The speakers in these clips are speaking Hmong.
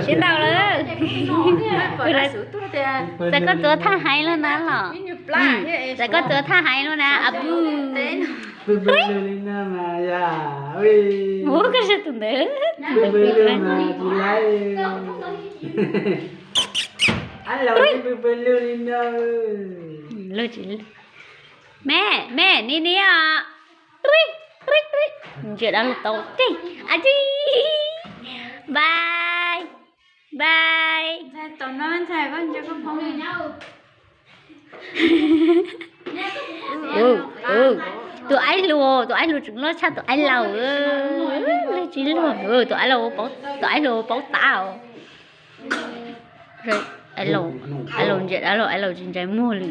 Sib ntaus lawm. Txawm koj txuas thaj haiv lug na los. Txawm koj txuas thaj haiv lug na, a pw. Pw pw lug li no mas yog. Ua koj sab tus ntawd. Pw pw lug mas tsis laib. Ab laus pw pw lug li no. Me, me, ni ni os. Ntsia dab laug tau teg. A tsi. Bye. Bye. Tus aib hluas, tus aib hluas tseem loj tshaj tus aib laus. Lub tsis luag, tus aib laus, tus aib hluas paub tab os. Aib laus, aib laus ntsia dab laug, aib laus tsis ntsais muag li.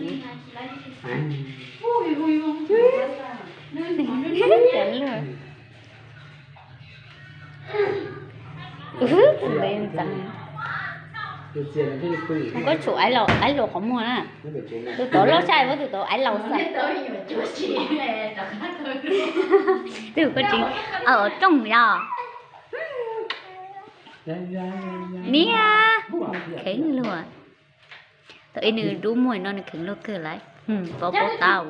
Koj tshum aib laus qhov muag na. Tus tod loj tshaj, tus tod aib laus xwb. Twb koj tsis, rooj yog. Niam, kheev luag. Thaum ub nws dub muag no nws kheev luag kawg lawm. Paub paub tab.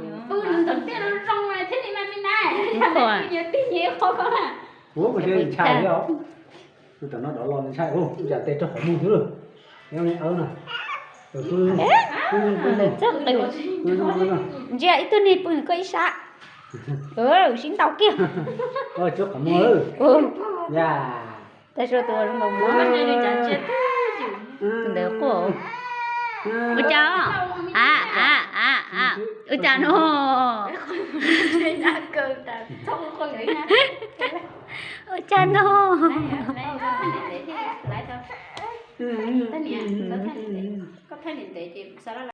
Ua, ntshai os. Tus tom no dov los ntshai, ua cas tes rau qhov muag xwb lawm. Ntsia ib tug niag pw koj ib sab. Sib ntaus kiag. Ua cas, ua cas, ua cas. Ua cas no? Ua cas no?